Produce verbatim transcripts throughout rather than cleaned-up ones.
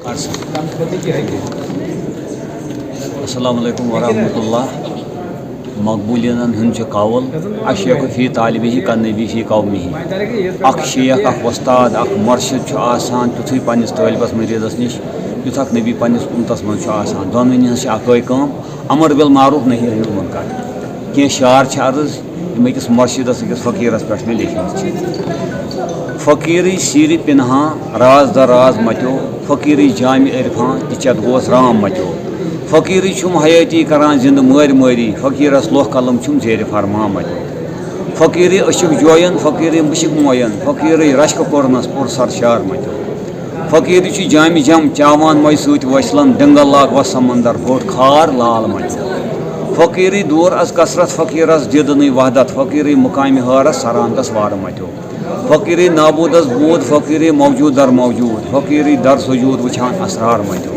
السلام علیکم ورحمۃ اللہ۔ مقبولیٖنَن ہُنٛد چھُ قول، الشیخ فی طالبہ کالنبی فی قومہ۔ اکھ شیخ، اکھ وۄستاد، اکھ مرشد چھُ آسان تیُتھُے پننِس طٲلبَس مریٖدَس نِش، یُتھ اکھ نبی پننِس اُمتَس منٛز چھُ آسان۔ دۄنوٕنی ہٕنٛز چھِ اکٲے کٲم، امر بالمعروف نہی عن المنکر۔ کینٛہہ شعر چھِ عرض، یِم أکِس مرشدس، أکِس فقیٖرس پٮ۪ٹھ مےٚ لیکھمٕتۍ چھِ۔ فقیٖرٕے سیٖرِ پِنہان، راز در راز متیو، فقیٖرٕے جامِ عرفان، تہِ چٮ۪تھ گوس رام متیو۔ فقیٖرٕے چھُم حیٲتی کران زِندٕ مٲرۍ مٲری، فقیٖرس لوہ قلم چھُم زیرِ فرمان متیو۔ فقیٖرٕے أچھُک جوین، فقیٖرٕے مُشِک موین، فقیٖرٕے رشکہٕ کوٚرنس پُر سرشار متیو۔ فقیٖرٕے چھُ جامِ جم چاوان مۄیہِ سۭتۍ وٲسلن، دِنگل لاگ وس سمندر بوٚڑ خار لال متیو۔ فقیٖرٕے دوٗر از کثرت، فقیٖرس دِد نٕے وحدت، فقیٖرٕے مقامِ حٲرس سران گس وارٕ متیو۔ فقیٖرٕے نابودس بود، فقیٖرٕے موجود در موجود، فقیٖرٕے در سجود وٕچھان اسرار متیو۔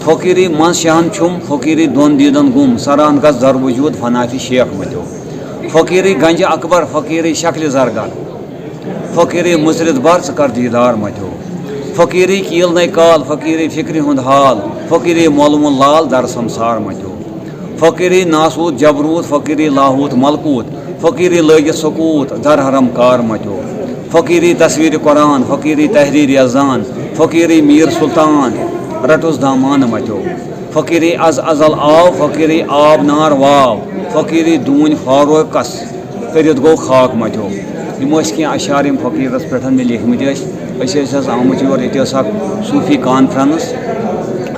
فقیٖرٕے منٛز شہن چھُم، فقیٖرٕے دۄن دیٖدن گُم، سران گس در وجود فنا فی شیخ متیو۔ فقیٖرٕے گنجہِ اکبر، فقیٖرٕے شکلہِ زرگر، فقیٖرٕے مُژرِتھ بر ژٕ کر دیٖدار متیو۔ فقیٖرٕے کیٖل نے کال، فقیٖرٕے فکرِ ہُنٛد حال، فقیٖرٕے مولوُن لال در سمسار متیو۔ فقیٖرٕے ناسوت جبروت، فقیٖرٕے لاہوت ملکوت، فقیٖرٕے لٲگِتھ سکوت در حرم کار متیو۔ فقیٖرٕے تصویٖرِ قرآن، فقیٖرٕے تحریٖرِ اذان، فقیٖرٕے میٖر سلطان رٹُس دامان متیو۔ فقیٖرٕے از ازل آو، فقیٖرٕے آب نار واو، فقیٖرٕے دوٗنۍ فاروقس کٔرِتھ گوٚو خاک متیو۔ یِم ٲسۍ کینٛہہ اشعار یِم فقیٖرس پٮ۪ٹھ مےٚ لیکھمٕتۍ ٲسۍ۔ أسۍ ٲسۍ حظ آمٕتۍ یور، ییٚتہِ ٲس اکھ صوٗفی کانفرنس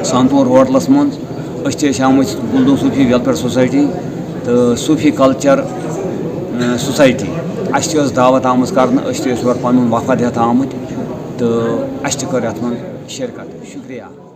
سنتون روڈلس منٛز۔ أسۍ تہِ ٲسۍ آمٕتۍ گُلدُم صوٗفی ویلفیئر سوسایٹی تہٕ صوٗفی کلچر، اۭں، سوسایٹی۔ اَسہِ تہِ ٲس دعوت آمٕژ کرنہٕ، أسۍ تہِ ٲسۍ یور پنُن وفد ہٮ۪تھ آمٕتۍ تہٕ اَسہِ تہِ کٔر اَتھ منٛز شرکت۔ شُکریہ۔